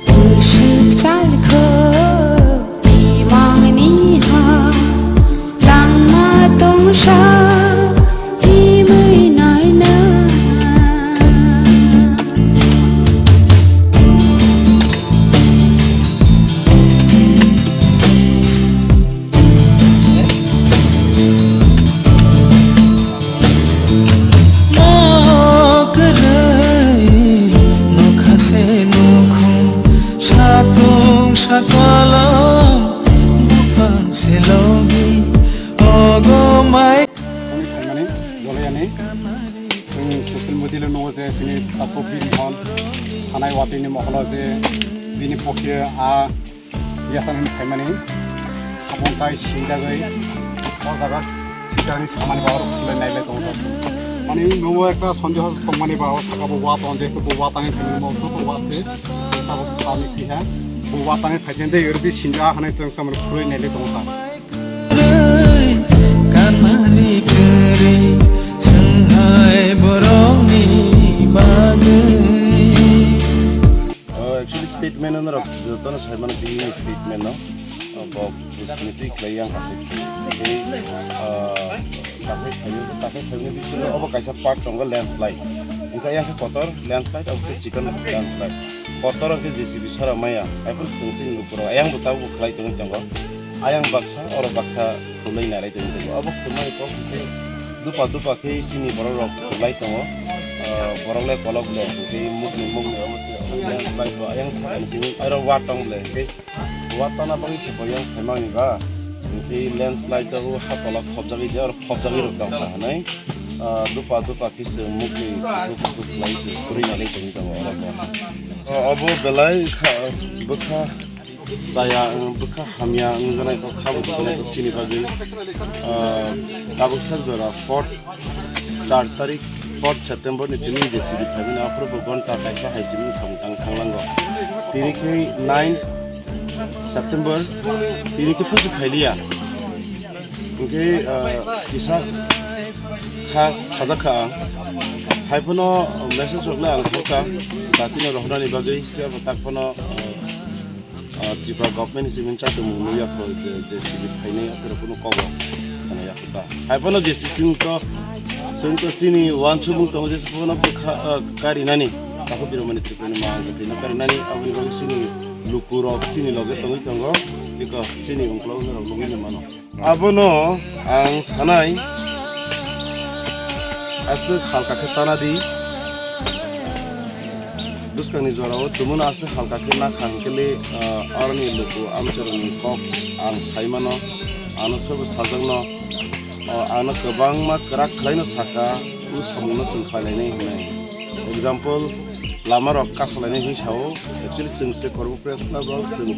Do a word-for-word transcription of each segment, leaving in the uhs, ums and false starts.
Bwswk chalkho imangni ha langma tongsa himwi naina. Kwrwi nokha se nukhung, satung sakolom, buphang se logi, ogo mai. Ani phaimani, jolai ani. Chwng social media lo nugo je chini takhuk bini hwn thanai watwi ni mokolo je bini pokhe a Yasan hwn phaimani, habong kai sinjagwi, o jaga sitani samani ba oro khulai nailai tongo. Mani nugo ekta sondeho tongmani ba o saka bo wa tongo, jehetu bo wa tangwi phaimani, bo joto wa se, abo kami phiha, bo wa tangwi phaikhe de oro bi sinja hanai tong tamani khulai nailai tongo ta. Kanmani kwrwi swnghai borokni bagwi. Uh, actually, statement no rok jotono sai mano bini statement no. Uh, bo buskini twi khlai yang kasai. Tei, uh, kasai khayo, kasai khayo ni bisingo obo kaisa part tongo landslide. Wngkha yang khe kotor landslide, obo khe chikon landslide. Kotor khe J C B sara maya. Hai phano chwng chini lukurok ayang bo tabuk khlai tongwi tongo. Ayang baksa, oro baksa khulai nailai tongwi tongo. Obo khulmani kok khe dupa dupa khe chini borok rok khulai tongo. Uh, borok le kolok le, khe mukni mukni obo khe landslide bo ayang sakani simi oro wa tong le. Watana bagwi se boyang phaimani ba, tei landslide o ha tola khobjagwi de, oro khobjagwi rok tong kha hinwi, ah, dupa dupa khe chwng mukni dup dup khlai se kwrwi nai tongwi tongo oro bo. O, obo belai kha, bwkha chaya, bwkha hamya wngjanai kok, kha bo wngjanai kok chini bagwi, ah, tabuk sak jora fourth char tarik, fourth September ni simi J C B phaimani, aphuru bo ghonta kaisa hai simi samung tang thanglango. Tini khe nine September, tini khe pusi phailiya. Hwnkhe, ah, kisa kha sajak kha ang. Hai phano message rok le ang hoka, jatino rohornani bagwi, khe abo tak phano, ah, Ah, Tripura government ni simi chatung nung ya kho je, J C B phainai aphuru kunu kobo sana ya kho ta. Hai phano J C B chwng to, chwng to chini uansukmung tongo je phano bwkha, ah, karinani. Takhuk Birmani Tripura ni mang kwthwino karinani, aboni bagwi chini lukurok chini loge tongwi tongo. Eko chini ungkulokni rok nugwi mano. Abono ang sanai, aswk halka khe tana di. Bwskangni jorao tumano aswk halka khe nakha hwnkhe le, ah, aroni luku amchairokni kok ang sai mano, ano sobo sajakno, ah, ano kwbangma kwrak khlaino saka, o samungno chwng khlai lainai hwnwi. Example, lama rok kasalainai hwnwi sao, actually chwng se Kormo Press Club rok chwng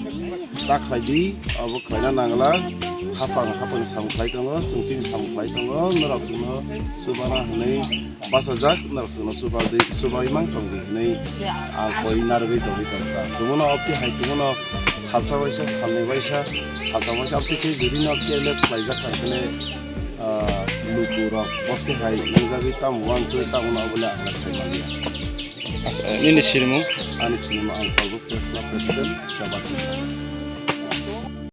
ta khlai di, abo khlaina nangla, hapang hapang samung khlai tongo, chwng chini samung khlai tongo, norok chwngno chubana hwnwi bachajak, norok chwngno chuba di, chubai mang tong di hwnwi ang koi narwgwi tongwi tongkha. Tumano obti hai tumano salsa waisa, salnwi waisa, salsa waisa obti khe jodi no careless khlaijak kha hwnwi, ah, luku rok obti hai wngjagwi tamo uansugwi tamo no obole ang sai manya. Acha, nini sinimung? Ani sinimung ang Kalbuk Press Club President, Jabati.